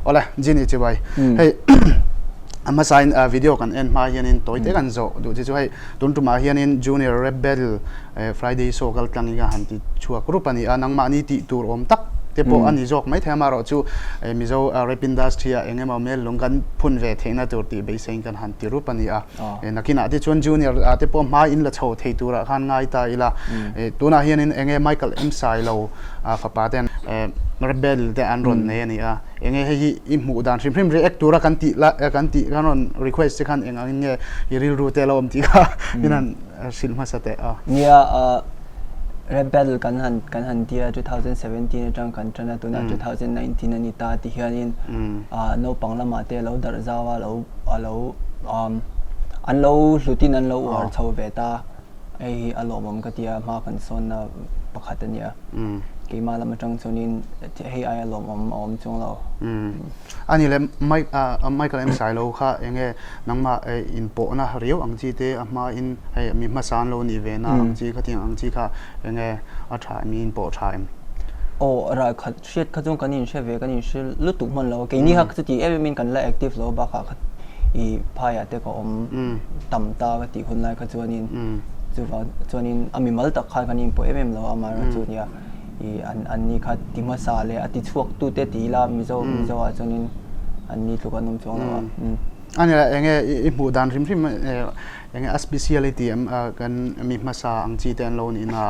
Awle Genie chibai hei a hmasain video kan en hma hianin tawi te kan zawh duh chi chu hei tun tumah hianin Junior Rap Battle Friday show kal tlang hi ka han ti chhuak rup a ni a, nangmahni tih tur awm tak te pawh a ni zawk mai thei a, amaherawh chu Mizo rap industry ah eng emaw mel lung kan phun ve theihna tur tih beiseiin kan han ti rup a ni a, nakinah te chuan Junior ah te pawh hma in la chho thei turah khan ngai ta ila, tunah hianin eng nge Michael M Sailo fapa ten rap battle te an rawn nei a ni a. Enge hei hi i hmuh dan hrim hrim react tura kan tih la kan tih kan rawn request che khan eng angin nge i rilru te lo awm tih kha min han hrilh hmasa teh a. Nia Rap Battle kan han kan han tia 2017 atang kan tan a tunah 2019 a ni ta ti hianin naupang lamah te lo darh zau a lo a lo an lo hlutin an lo uar chho ve ta. Hei hi a lawmawm ka tia hma kan sawnna pakhat a nia. Keimah lam atang chuanin hei aia lawmawm a awm chuang lo. A ni le, Michael M. Sailo kha eng nge nangmah inpawhna riau ang chi te a hmain hei mi hmasa an lo nih ve na ang chi khatiang ang chi kha eng nge a tha em, mi inpawh tha em? Aw, ral khat hriat kha chuan kan inhre ve, kan inhre lutuk hman lo. Keini kha chuti em emin kan la active lo bakah kha i phaiah te ka awm tam ta ka tih hun lai kha chuanin chuvang chuanin a mimal tak khan kan inpawh em em lo a, amaherawhchu chu nia i an anni kha ti hmasa leh a ti chhuak tute ti ila Mizo Mizo ah chuanin anni tluk an awm chuang lo a. A nia eng nge i hmuh dan hrim hrim eng nge a special i ti em kan mi hmasa ang chi te an lo nih na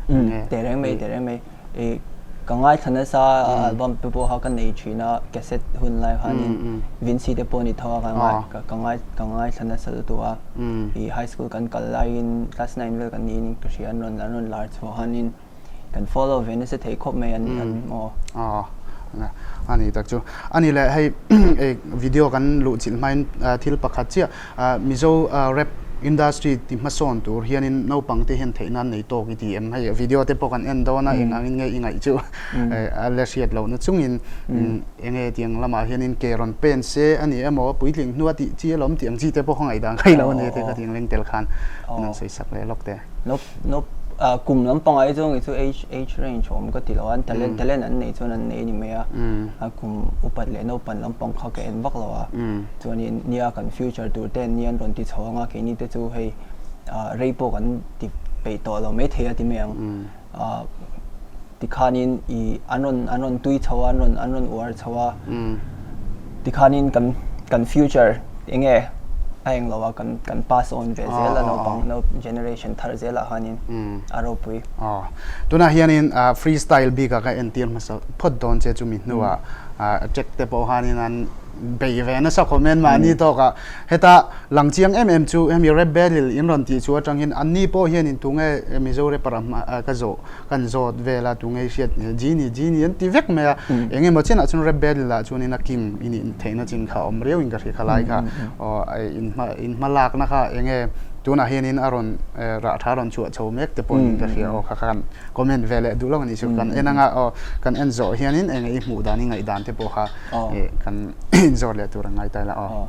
eng nge? Tehreng mai tehreng mai. I ka ngaithla nasa a album te pawh kha ka nei thin a cassette hun lai khanin Vincy te pawh ni tho a ka ngai ka ngai ka ngaithla nasa lutuk a i high school kan kal laiin class nine vel kan niin ka hria an rawn an rawn lar chhuah khanin kan follow ve nasa thei khawp mai an an aw. Aw a ni tak chu a ni leh hei video kan luh chilh hmain thil pakhat chiah Mizo rap industry ti hmasawn tur hianin naupang te hian theihna an nei tawk i ti em? Hei video te pawh kan en dawn a, eng angin nge i ngaih chu a la hriat lohna chungin eng nge tiang lamah hianin ke rawn pen se a ni emaw puitling hnua tih chi alawm tih ang chi te pawh ka ngaihdan kha i lo a ni te kha tiang leng tel khan min rawn sawi sak leh lawk te. Nope nope kum lampang ai zawng hi chu age age range awm ka ti lo a, an talent talent an neih chuan an nei a ni mai a, kum upat leh naupan lampang kha ka en vak lo a. Chuanin nia kan future tur te nia an rawn ti chho ang a, keini te chu hei rei pawh kan ti peih tawh lo maithei a ti mai ang. Tikhanin i an rawn an rawn tui chho a, an rawn an rawn uar chho a, tikhanin kan kan future eng nge a eng lo a kan kan pass on ve zel a naupang nau generation thar zelah khanin a ropui. Aw tunah hianin free style bikah ka entir hmasa phawt dawn che chumi hnuah track te pawh khanin an bei ve nasa khawp mai mahni tawkah heta lang chiang em em chu hemi rap battle in rawn tih chu atangin anni pawh hianin tunge Mizo rapper a hma ka zawh kan zawt vel a tunge i hriat Genie Genie an ti vek mai a eng emaw chinah chuan rap battle ah chuanin a kim i nih theihna chin kha a awm riau in ka hria kha lai kha aw in hma in hma lakna kha enge tunah hianin a rawn rah tha rawn chhuah chho mek te pawhin ka hria aw kha khan comment ve leh duh lo a nih chu kan en anga aw kan en zawh hianin enge i hmuh dan i ngaih dan te pawh kha kan inzawt leh tur an ngai ta ila aw.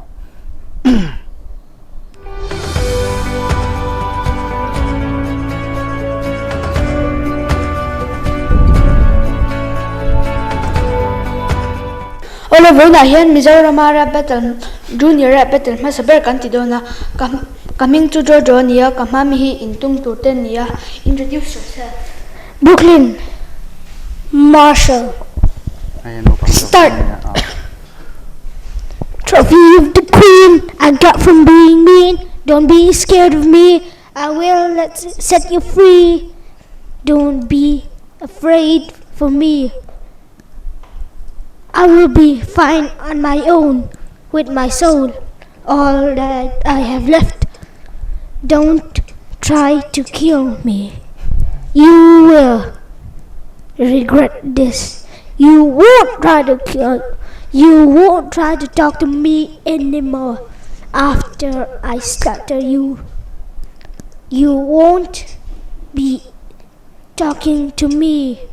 Awle vawiinah hian Mizorama rap battle Junior rap battle hmasa ber kan ti dawn a, ka ka hming chu Jojo a ni a, ka hma mi hi intung tur te an ni a, introduce yourself. Brooklyn Marshall Start Trophy of the queen I got from being mean Don't be scared of me I will let set you free Don't be afraid for me I will be fine on my own with my soul all that I have left Don't try to kill me You will regret this You won't try to kill You won't try to talk to me anymore after I slaughter you You won't be talking to me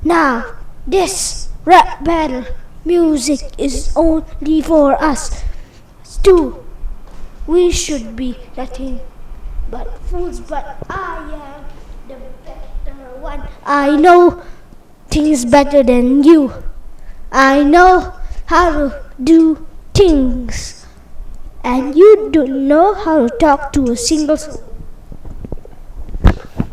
Now this rap battle music is only for us two We should be nothing but fools but I am the better one I know things better than you I know. how to do things and you don't know how to talk to a single soul.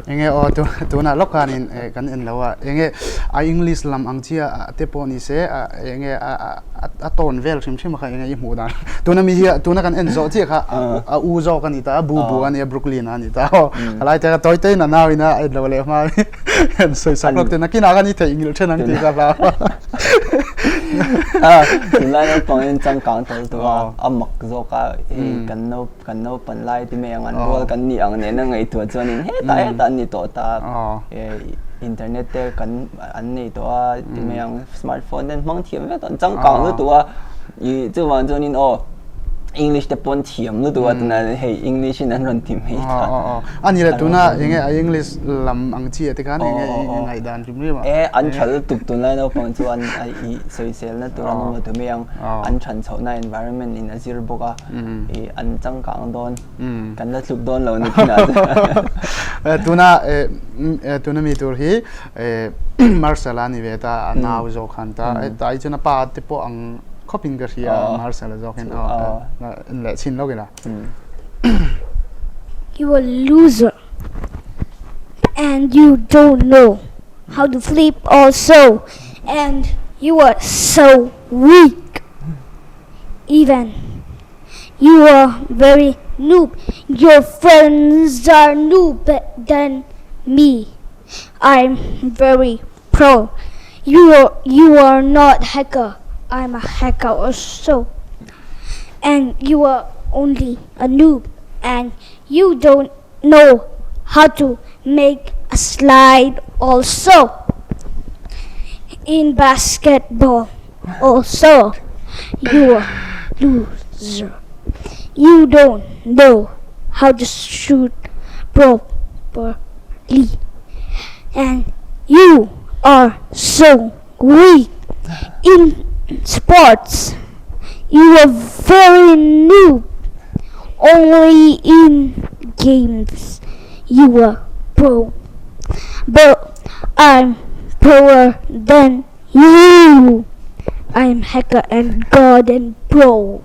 Enge aw tu tunah lawk khanin eh, kan en lo a enge a English lam ang chi a te pawh ni se a enge a a tawn vel hrim hrim kha enge i hmuh dan tuna mi hi tuna kan en zawh chiah kha a u zawk a ni ta a bu bu a ni a Brooklyn a ni ta aw a lai te kha tawi tawiin a nau in a en lo leh hma en sawi sak lawk te nakinah khan i theihnghilh then ang tih ka hlau a tunlai naupang in changkang tel tawh a a mak zawk a hei kan nau kan naupan lai ti mai ang an rual kan nih ang nena ngaihtuah chuanin hetah hetah an ni tawh ta internet te kan an nei tawh a ti mai ang smartphone te an hmang thiam vek tawh an changkang lutuk a ih chuvang chuanin aw English te pawn thiam lutuk a tunah hei English in an rawn ti mai ta. A ni le tuna enge a English lam ang chi te khan enge i ngaihdan hrim hrim a. E an tha lutuk tunlai naupang chuan a i sawiselna tur an awm lo mai ang an than chhohna environment in a zir bawk a i an changkang dawn kan la tluk dawn lo ni thinah chuan. Tuna tuna mi tur hi Marcel a ni ve ta a nau zawk khan ta ta i chuan a pa te pawh ang khawp in ka hria a Marcel a zawk in en leh chhin lawk ila. You a loser and you don't know how to flip also and you are so weak even you are very noob your friends are noob than me I'm very pro you are you are not hacker I'm a hacker also and you are only a noob and you don't know how to make a slide also in basketball also you are loser you don't know how to shoot properly and you are so weak in sports you are very new only in games you are pro but I'm poorer than you I'm hacker and god and pro.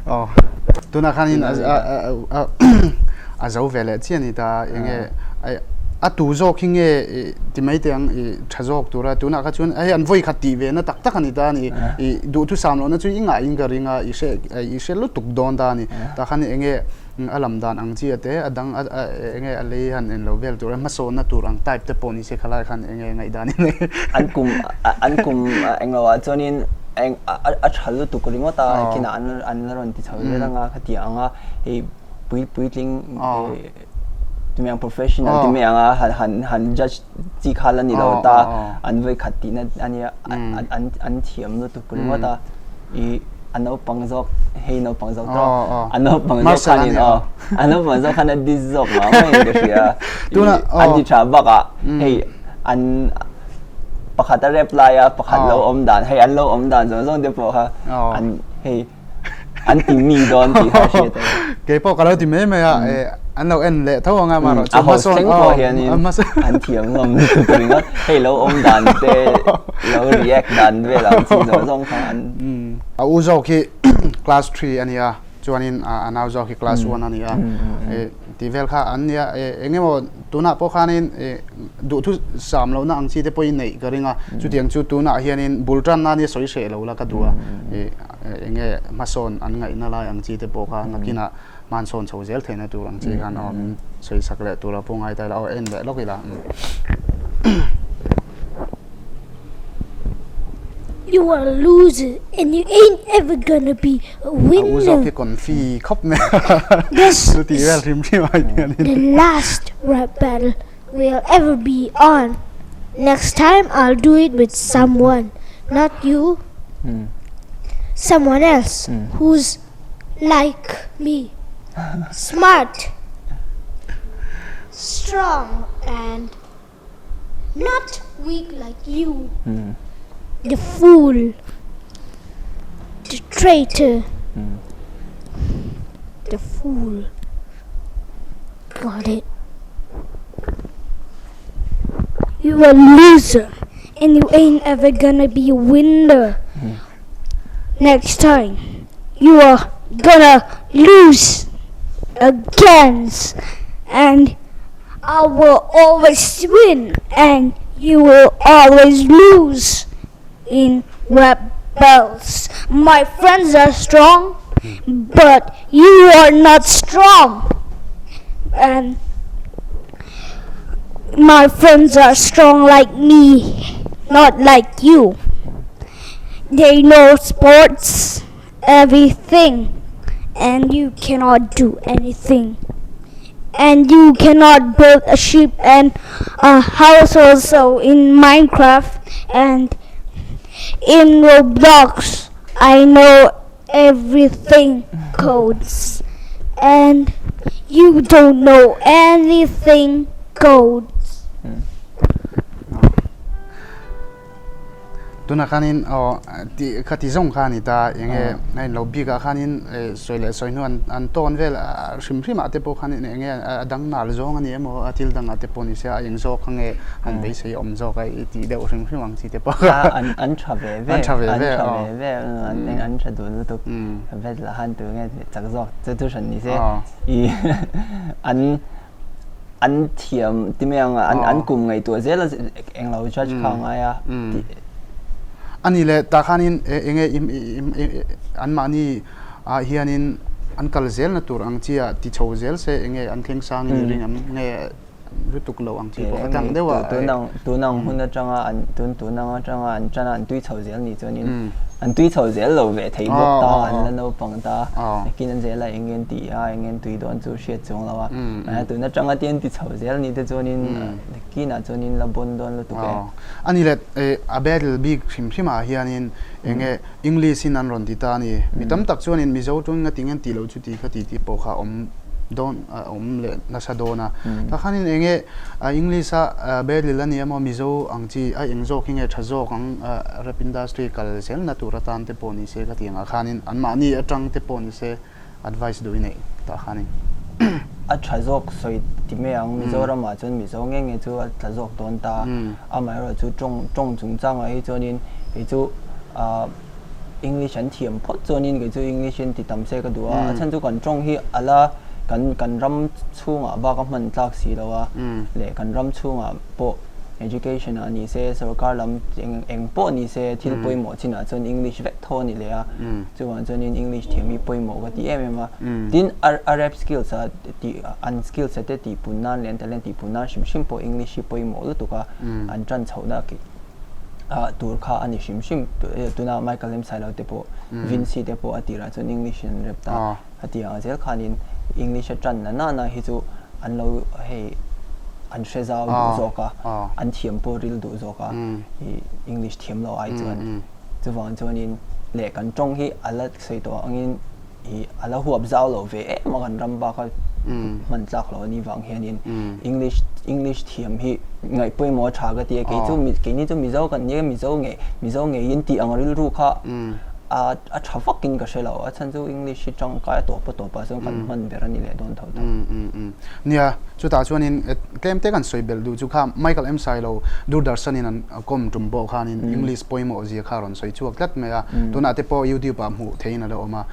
Aw tunah khanin a zo ve leh chiah a ni ta enge a tu zawk hi nge ti mai teh ang i tha zawk tura tunah kha chuan hei an vawi khat tih ve na tak tak a ni ta a ni i duhthusam lohna chu i ngaihin ka ring a i hre i hre lutuk dawn ta a ni tah khan enge A lam dan ang chi a te, a dang a enge a lei han en lo vel tur a hmasawnna tur ang type te pawh ni se khalai khan enge ngaihdan in nei. An kum an kum englo ah chuanin eng a tha lutuk ringawt a kinah an an la rawn ti chho zel anga khati ang a hei pui puitling tumi ang professional tumi ang a han han han judge chi kha la ni lo ta an vawi khat tihna ania an an thiam lutuk ringawt a i a naupang zawk hei naupang zawk tawh a naupang zawk khanin aw a naupang zawk khan a dis zawk mah mai in ka hria an ti tha bakah hei an pakhat a rep lai a pakhat lo awm dan hei an lo awm dan zawng zawng te pawh kha an hei an ti mi dawn tih kha a hriat a ni. Kei pawh ka lo ti mai mai a, an lo en leh tho ang a, amaherawhchu a host thleng pawh hianin an thiam hlawm lutuk ringawt. Hei lo awm dan te, lo react dan vel ang chi zawng zawng kha an. A u zawk hi class three a nia, chuanin a nau zawk hi class one a ni a, tih vel kha an nia. Eng emaw tunah pawh khanin duhthu sam lohna ang chi te pawhin neih ka ring a, chutiang chu tunah hianin bul tan nan hi sawi hreh lo la ka duh a. Eng nge hmasawn an ngaihna lai ang chi te pawh kha nakinah hmansawn chho zel theihna tur ang chi khan aw min sawi sak leh tura pawh ngai ta ila aw en leh lawk ila. You are a loser and you ain't ever gonna be a winner. A u zawk hi confi khawp mai This chu tih vel hrim hrim ai hian the last rap battle we'll ever be on. Next time I'll do it with someone, not you. Someone else who's like me. Smart, strong and not weak like you. The fool, the traitor, the fool. Got it. You are a loser. And you ain't ever gonna be a winner. Next time, you are gonna lose again. And I will always win and you will always lose in rap battles. My friends are strong, but you are not strong. And my friends are strong like me, not like you. They know sports, everything, and you cannot do anything. And you cannot build a ship and a house also in Minecraft and in Roblox. I know everything codes and you don't know anything codes. Tunah khanin aw tih kha ti zawng kha a ni ta eng nge a in lo bik ah khanin sawi leh sawi hnu an tawn vel hrim hrim ah te pawh khan eng nge a dang nal zawng a ni emaw a thil dang ah te pawh ni se a eng zawk kha nge han beisei awm zawk a i tih deuh hrim hrim ang chi te pawh kha an tha ve ve an tha ve ve an tha ve ve an tha dun lutuk vet lah khan tu nge chak zawk chu thu hran ni se i an an thiam ti mai ang an an kum ngaihtuah zel a englo judge kha a ngai a tih. A ni leh tah khanin eng nge an mahni ah hianin an kal zel na tur ang chi ah ti chho zel se eng nge an thleng sang in i ring ang nge lutuk lo ang chi pawh a tang deuh a. Tun ang tun ang hun atanga an tun tun ang atanga an tan a an tui chho zel nih chuanin an tui chho zel lo ve thei bawk ta an la naupang ta nakin an zel a eng nge an tih a eng nge an tui dawn chu hriat chuang lo a. Tun atanga te an ti chho zel ni te chuanin kinah chuanin la bawn dawn lutuk e. A ni le, a battle bik hrim hrim ah hianin eng nge English in an rawn ti ta a ni. Mi tam tak chuanin Mizo tawng nga tinge an tih loh chu tih kha tih tih pawh kha a awm dawn a awm leh nasa dawn a. Tah khanin eng nge English a battle a ni emaw Mizo ang chi a eng zawk hi nge tha zawk ang rap industry kal zelna tur atan te pawh ni se ka tih angah khanin anmahni atang te pawh ni se. Advice duh i neih tah khan in. A tha zawk sawi ti mai ang, Mizoram ah chuan Mizo nge nge chu a tla zawk dawn ta. Amaherawh chu tawng tawng chungchang ah hi chuanin kei chu ah English an thiam phawt chuanin kei chu English in ti tam se ka duh a, a chhan chu kan tawng hi a la kan kan ram chhungah bak a hman tlak si lo a leh kan ram chhungah pawh education ah ni se sorkar lam eng eng pawh ni se thil pawimawh chinah chuan English vek tho a ni leh a. Chuvang chuanin English thiam hi pawimawh ka ti em em a. Tin, a a rap skills a tih an skills te tih pun nan leh an talent tih pun nan hrim hrim pawh English hi pawimawh lutuk a, an tan chhohna ah tur kha a ni hrim hrim. Tuna Michael M Sailo te pawh Vincy te pawh a tirah chuan English in an rap ta. Heti ang zel khanin English a tan na nana hi chu an lo hei an hre zau duh zawk a, an thiam pawh ril duh zawk a, English thiam lo ai chuan. Chuvang chuanin leh kan tawng hi a la sawi tawh angin ih a la huap zau lo ve em a kan ram baka hman tlak lo a nih vang hianin English English thiam hi ngaih pawimawh a tha ka ti a, kei chu keini chu Mizo kan nia Mizo ngei Mizo ngeiin tih ang rilru kha a a tha vakin ka hre lo a chhan chu English hi tangkai a tawp a tawpah chuan kan hman ber a ni leh dawn tho tho. Nia, chutah chuanin tlem te kan sawi belh duh chu kha Michael M Sailo Doordarshan in an kawm tum pawh khanin English pawimawh zia kha a rawn sawi chhuak tlat mai a, tunah te pawh YouTube ah hmuh theihin a la awm a,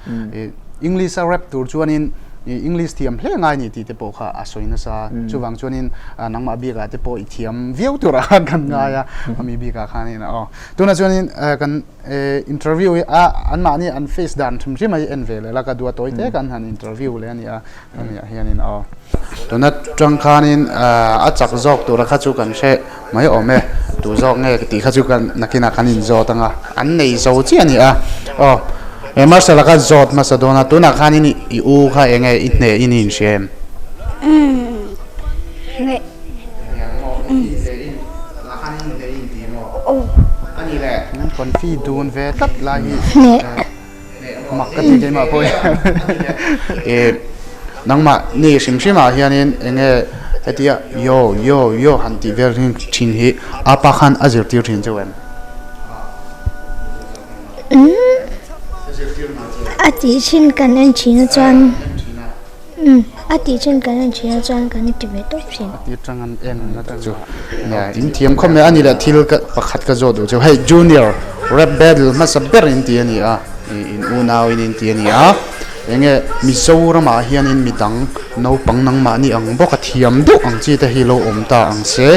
English a rap tur chuanin English thiam hle ngai ni tih te pawh kha a sawi nasa, chuvang chuanin nangmah bikah te pawh i thiam viau turah khan kan ngai a, ami bikah khanin aw. Tunah chuanin kan interview hi a anmahni an face dan hrim hrim a hi en ve leh la ka duh a tawi te kan han interview leh a ni a hemi ah hianin aw. Tuna tang khanin a chak zawk tura kha chu kan hre mai awm e tu zawk nge tih kha chu kan nakinah kan inzawt anga an nei zo chiah a ni a aw he Marcel a kha zawt hmasa dawn a tunah khanin i u kha eng nge i hneh in i inhria em? Confi dun ve tlat lai hi mak ka ti keimah pawh hian eh nangmah ni hrim hrim ah hianin eng nge hetia yo yo yo han tih vel hi thin hi apa khan a zirtir thin chauh em? A tih thin kan en thin a chuan. Umm, a tih chuan kan en thin a chuan kan ti ve tawp thin. A tir tang an en na chu nia in thiam khawp mai a ni leh thil ka pakhat ka zawt duh chu hei junior rap battle hmasa ber in ti a ni a in unau in in ti a ni a enge Mizoramah hianin midang naupang nangmahni ang bawk a thiam deuh ang chi te hi lo awm ta ang se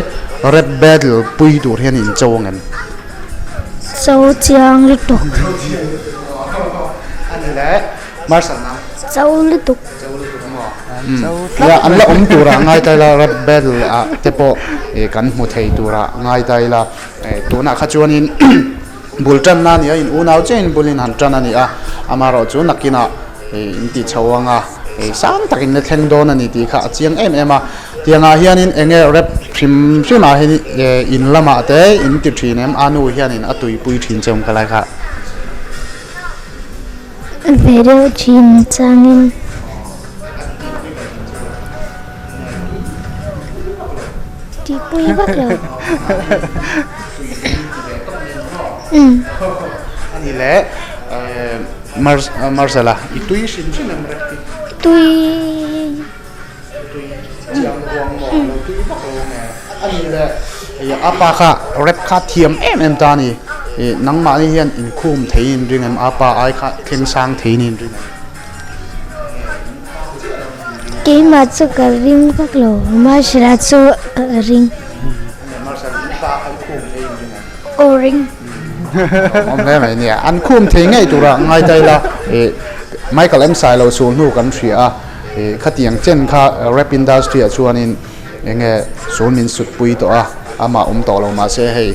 rap battle pui tur hian in cho ang em? Cho chiang lutuk. A ni leh. Marshal nang. Cho lutuk. Cho lutuk maw? Nia an la awm turah ngai ta ila rap battle ah te pawh kan hmu thei turah ngai ta ila tunah kha chuanin bul tanna a ni a in unau chiahin bulin han tan a ni a amaherawh chu nakinah in ti chho anga sang takin la thleng dawn a ni tih kha a chiang em em a tiangah hianin eng nge rap hrim hrimah hian in lamah te in ti thin em a nu hianin a tuipui thin che awm ka lai kha. Ve deuh thin changin tihpui vak lo. Umm. Ani leh Marcel-a i tui hrim hrim em rek hi? Tui. A pa kha rap kha thiam em em ta a ni nangmahni hian inkhum theiin in ring em a pa ai kha thleng sang theiin in ring em. Keimah chu ka ring vak lo Marshal-a chu ka ring. Aw ring. Awm hle mai nia an khum thei ngei tura ngai ta ila Michael M Sailo sul hnu kan hria a. Ih khatiang chen kha rap industry ah chuanin eng nge sul min sut pui tawh a, amah awm tawh lo mahse hei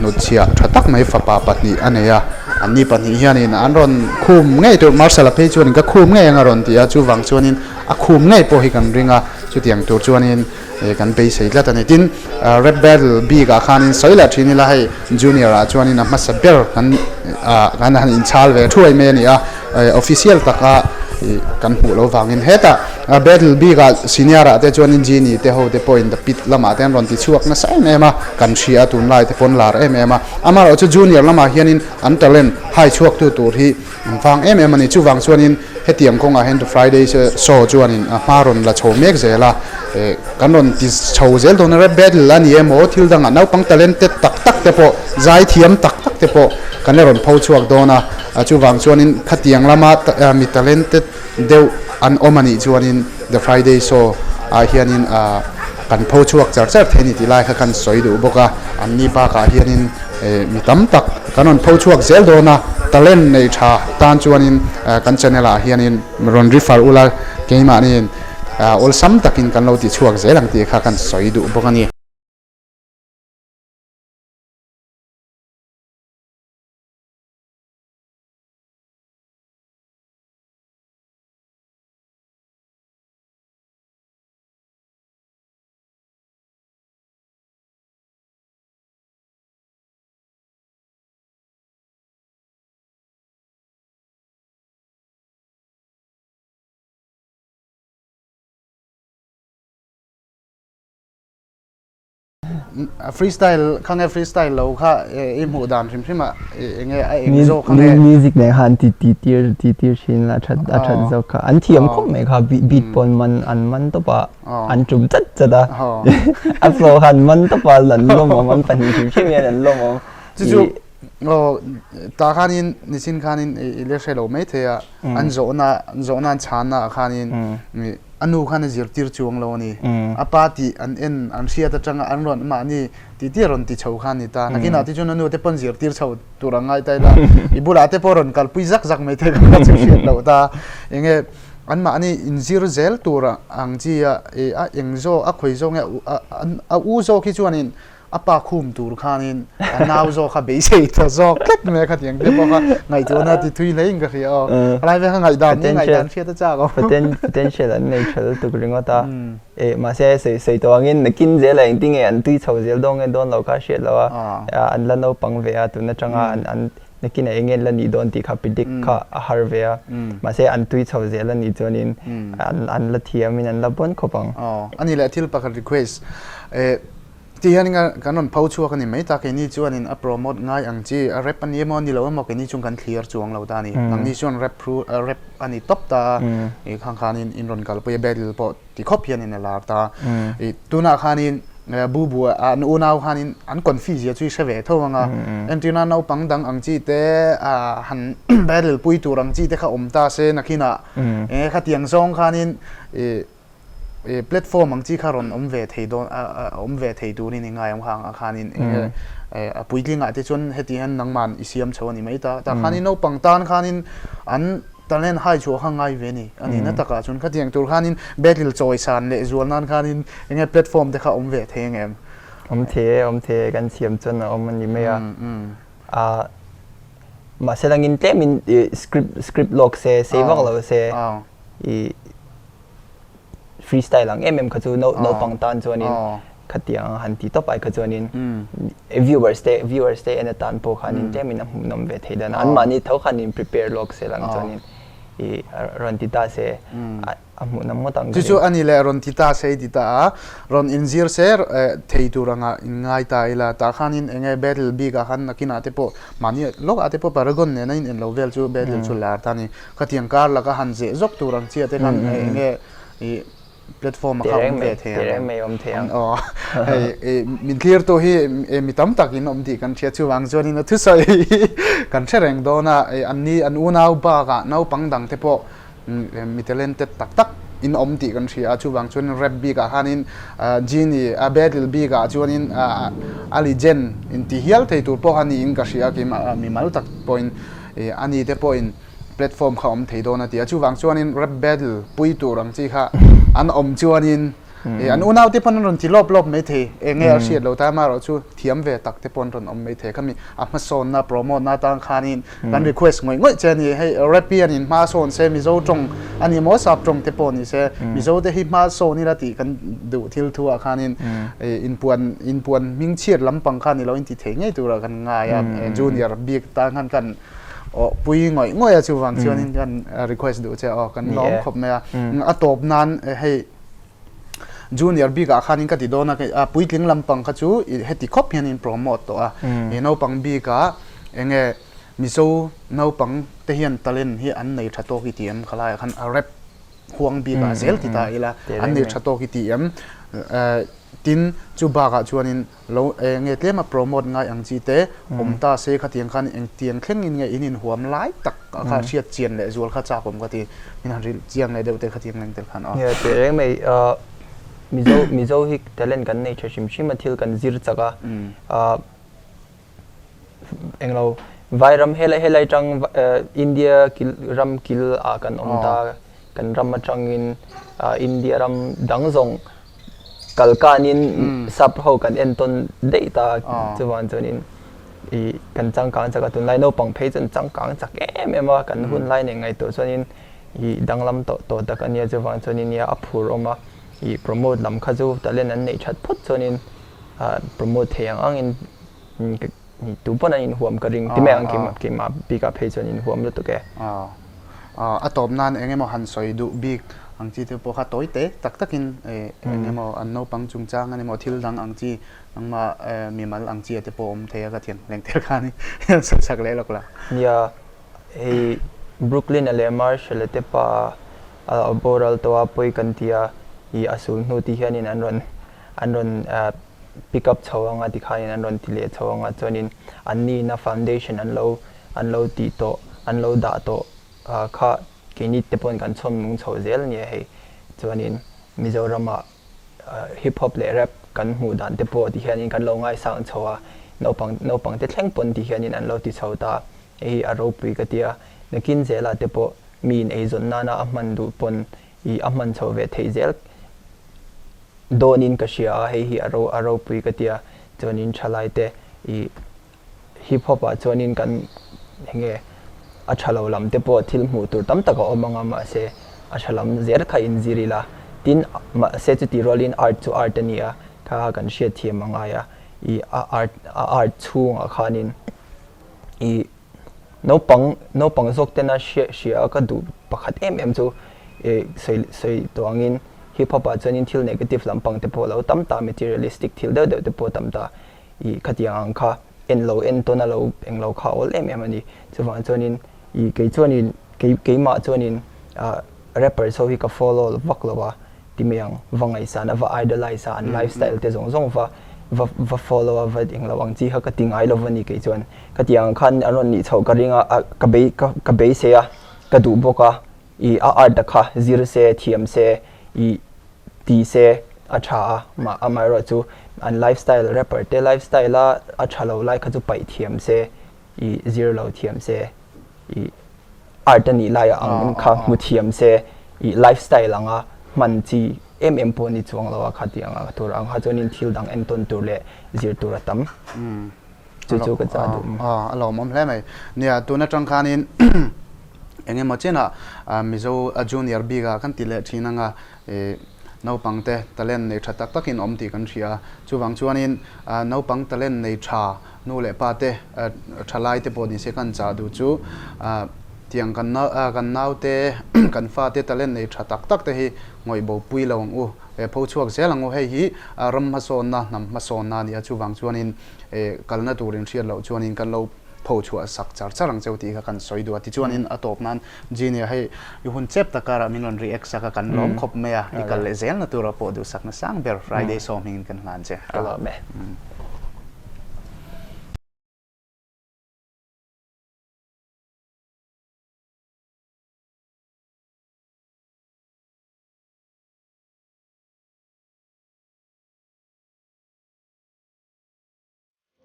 hnutchhiah tha tak mai fapa pahnih a nei a, anni pahnih hianin an rawn khum ngei tur Marshal-a phei chuanin ka khum ngei ang a rawn ti a, chuvang chuanin a khum ngei pawh hi kan ring a, chutiang tur chuanin Hei kan beisei tlat a ni. Tin, Rap Battle bik ah khanin sawi lah thin ila hei Junior ah chuanin a hmasa ber kan ah kan han inchhal ve thuai mai a ni a, official taka kan hmuh loh vangin hetah Battle bik ah Senior ah te chuanin Genie te ho te pawhin The Pit lamah te an rawn ti chhuak nasa em em a, kan hria a tunlai te pawn lar em em a. Amaherawhchu Junior lamah hianin an talent hai chhuak tu tur hi An vang em em a ni. Chuvang chuanin hetiang kawngah hian The Friday Show chuanin a hma rawn la chho mek zel a, kan rawn ti chho zel dawn a, rap battle a ni emaw thil dangah naupang talented tak tak te pawh zai thiam tak tak te pawh kan la rawn pho chhuak dawn a, chuvang chuanin khatiang lama mi talented deuh an awm a nih chuanin The Friday Show ah hianin kan pho chhuak char char thei a ni tih lai kha kan sawi duh bawk a, anni bakah hianin. Mi tam tak kan rawn pho chhuak zel dawn a, talent nei tha tan chuanin kan channel ah hianin rawn refer ula keimahniin awlsam takin kan lo ti chhuak zel ang tih kha kan sawi duh bawk a ni. Freestyle kha nge freestyle lo kha i hmuh dan hrim hrim ah enge a eng zawk kha nge. Music nen khan ti ti tir ti tir thin la that a that zawk kha an thiam khawp mai kha beat pawn man an man tawp a. An tum chat chat a. A flow khan man tawp a an lawm awm an pahnih hrim hrim hian an lawm awm. Chu chu aw tah khanin nichin khanin i la hre lo mai thei a an zawhna an zawhna an chhanna ah khanin a nu khan a zirtir chuang lo a ni. A pa tih an en an hriat atanga an rawn mahni tih tih a rawn ti chho kha a ni ta. Nakinah te chuan a nu te pawn zirtir chho tur ang ngai ta ila i bulah te pawh rawn kalpui zak zak mai thei kha chu hriat loh ta. Enge Anmahni inzir zel tur ang chi a, i a eng zawk, a khawi zawk nge a u zawk hi chuanin a pa khum tur khanin a nau zawk kha beisei ta zawk tlat mai a khatiang te pawh kha ngaihtuahna ti thui hlein ka hria aw. Helai vel kha ngaihdan nge ngaihdan hriat a chak aw. Potential an nei tha lutuk ringawt a, e mahse sawi sawi tawh angin nakin zela engtin nge an tui chho zel dawn nge dawn lo kha hriat loh a, an la naupang ve a tun atanga an Nakinah eng nge la nih dawn tih kha predict kha a har ve a, mahse an tui chho zel a nih chuanin an la thiamin an la bawn khawp ang. Aw, a ni leh thil pakhat request. Ti hian kan rawn pho chhuak a ni mai ta, keini chuanin a promote ngai ang chi, a rap a ni emaw a ni lo emaw keini chuan kan thlir chuang lo ta a ni. Nangni chuan rap thu rap a ni tawp ta a, i khang khanin in rawn kalpui a, battle pawh ti khawp hianin a lar ta. I tunah khanin Bubu an unau khanin an confi zia chu i hre ve tho ang a, entirna naupang dang ang chi te han battle pui tur ang chi te kha awm ta se nakinah eng khatiang zawng khanin i platform ang chi kha rawn awm ve thei dawn awm ve thei turin i ngai ang kha ang khanin eng a puitlingah te chuan heti hian nangman i siam chho a ni mai ta. Tah khanin naupang tan khanin an talent hai chhuah kha ngai ve a ni. A nihna takah chuan khatiang tur khanin battle chawi san leh zual nan khanin enge platform te kha awm ve thei ang em? Awm thei e, awm thei e, kan siam chuan a awm a ni mai a. Mahse langin tlemin script script lawk se, sei vak lo se i freestyle ang em em kha chu naupang tan chuanin khatiang han ti tawp ai kha chuanin viewers te viewers te en atan pawh khanin tlemin a hmuhnawm ve thei dan a an mahni tho khanin prepare lawk se lang chuanin i rawn ti ta se a hmuhnawm ngawt ang chu chu ani leh rawn ti ta se i ti ta a rawn inzir se thei tur anga in ngai ta ila tah khanin enge battle bik ah khan nakinah te pawh mahni lawk ah te pawh paragon nena in en lo vel chu battle chu lar ta a ni. Khatiang kar laka han zeh zawk tur ang chiah te khan enge i platform a kha awm ve thei ang. Tireng mai awm thei ang. Aw hei min thlir tu hi mi tam tak in awm tih kan hria chuvang chuanin a thusawi hi kan hre reng dawn a an ni an unau bakah naupang dang te pawh mi talented tak tak in awm tih kan hria a chuvang chuanin rap bikah khanin Genie a battle bikah chuanin a legend inti hial thei tur pawh kha niin ka hria keimah mimal tak pawhin ani te pawhin platform kha awm thei dawn a ti a, chuvang chuanin rap battle pui tur ang chi kha an awm chuanin an unau te pawn an rawn ti lawp lawp mai thei, eng nge a hriat lo ta amaherawh chu thiam ve tak te pawh an rawn awm mai thei, khami a hmasawnna promote na atang khanin kan request ngawih ngawih che a ni, hei rap hi an in hma sawn se Mizo tawng a ni maw sap tawng te pawh ni se Mizo te hi hma sawn ila tih kan duh thil thu ah khanin inpuan inpuan hming chhiat lampang kha ni lo in ti thei ngei turah kan ngai a, junior bik tan khan kan Aw pui ngawih ngawih a chuvang chuanin kan request duh che aw kan lawm khawp mai a. A tawp nan hei junior bikah khanin ka ti dawn a puitling lampang kha chu heti khawp hian in promote tawh a. I naupang bikah enge Mizo naupang te hian talent hi an nei tha tawk i ti em khalaiah khan a rap huang bikah zel ti ta ila an nei tha tawk i ti em. Tin chu bakah chuanin Lo eng nge tlema promote ngai ang chi te awm ta se khatiang khan engtiang thleng in nge in inhuam lai tak a kha hriat chian leh zual kha chak awm ka ti min han hrilh chiang leh deuh te khatiang leng tel khan aw. Nia teh reng mai Mizo Mizo hi talent kan nei tha hrim hrim a thil kan zir chak a englo Vairam helai helai tang India kil ram kil ah kan awm ta kan ram atangin India ram dang zawng kal kanin sap ho kan entawn daih ta chuvang chuanin ih kan changkang chak a tunlai naupang phei chuan changkang chak em em a kan hun lai nen ngaihtuah chuanin ih danglam tawh tawh tak a nia chuvang chuanin nia a phur awm a ih promote lam kha chu talent an neih that phawt chuanin ah promote thei ang angin Tu pawn an inhuam ka ring ti mai ang keimah keimah bikah phei chuan inhuam lutuk e. A tawp nan eng emaw han sawi duh bik ang chi te pawh kha tawi te tak takin eng emaw an naupang chungchang an emaw thil dang ang chi nangmah mimal ang chi a te pawh awm thei a ka thiam leng tel khan i sawi chak leh lawk la. Nia hei Brooklyn-a leh Marshall-a te pa a boral tawh a pawi kan ti a i a sul hnu ti hianin an rawn an rawn pick up chho anga tikhanin an rawn ti leh chho anga chuanin anni ina foundation an lo an lo tih tawh an lo dah tawh kha keini te pawn kan chhawm nung chho zel ania hei chuanin Mizoramah hip hop leh rap kan hmuh dan te pawh ti hianin kan lo ngaisang chho a naupang naupang te thleng pawn ti hianin an lo ti chho ta hei hi a ropui ka tia nakin zelah te pawh miin eizawn nana a hman duh pawn ih a hman chho ve theih zel Dawnin ka hria a, hei hi a ro a ropui ka tia, chuanin thalai te ih hip hop ah chuanin kan enge a tha lo lam te pawh thil hmuh tur tam tak a awm anga mahse a tha lam zel kha in zir ila, tin mahse chuti rualin art chu art a ni a, kha kha kan hriat thiam a ngai a, ih a art a art chhungah khanin ih Naupang naupang zawk tena hria hria ka duh pakhat em em chu ih sawi sawi tawh angin. Hip hop ah chuanin thil negative lampang te pawh a lo tam ta, materialistic thil deuh deuh te pawh a tam ta. Ih khatiang ang kha en lo en tawn a lo eng lo kha awl em em a ni. Chuvang chuanin ih kei chuanin kei keimah chuanin ah rappers ho hi ka follow vak lo a ti mai ang. Va ngaihsan a va idolize a an lifestyle te zawng zawng va va va follow a va eng lo ang chi kha ka ti ngai lo a ni kei chuan. Khatiang ang khan an rawn nih chhoh ka ring a ah ka bei ka ka beisei a ka duh bawk a ih a art a kha zir se thiam se ih ti se a tha a mah amaherawh chu an lifestyle rapper te lifestyle a a tha lo lai kha chu paih thiam se ih zir lo thiam se ih art a nih lai ah ang kha hmu thiam se ih lifestyle anga hman chi em em pawh ni chuang lo a kha tih anga tur ang kha chuanin thil dang entawn tur leh zir tur a tam chu chu ka chah duh. A lawmawm hle mai. Nia tun atang khanin eng emaw chenah Mizo junior bik ah kan ti leh thin anga naupang te talent nei tha tak takin awm tih kan hria a. Chuvang chuanin naupang talent nei tha nu leh pa te thalai te pawh ni se kan chah duh chu tiang kan kan naute kan fate talent nei tha tak tak te hi ngawih bo pui lo ang u. Pho chhuak zel ang u. Hei hi ram hmasawnna hnam hmasawnna a ni a. Chuvang chuanin kalna tur in hriat loh chuanin kan lo pho chhuah sak char char ang cheu tih kha kan sawi duh a. Tichuanin a tawp nan Genie hei i hun chep tak karah min rawn react sak a, kan lawm khawp mai a, i kal leh zelna turah pawh duhsakna sang ber Friday sawm hmingin kan hlan che. Ka lawm e.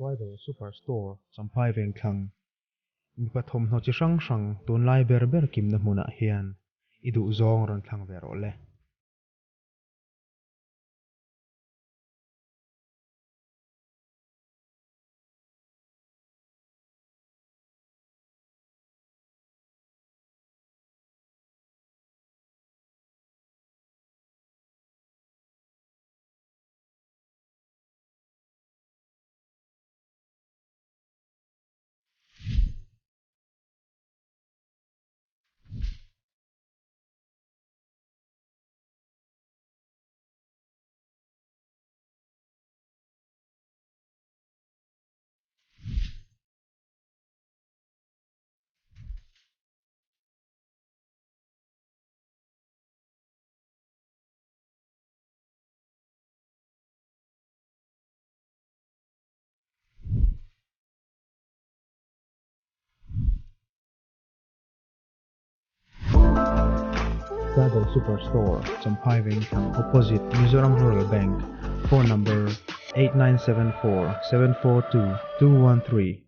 Tribal Super Store Champhai Vengthlang mipa thawmhnaw chi hrang hrang tunlai ber ber kimna hmunah hian i duhzawng rawn thlang ve rawh le. Tribal Super Store, Champhai Vengthlang, Opposite Mizoram Rural Bank, Phone Number, 8974 742 213.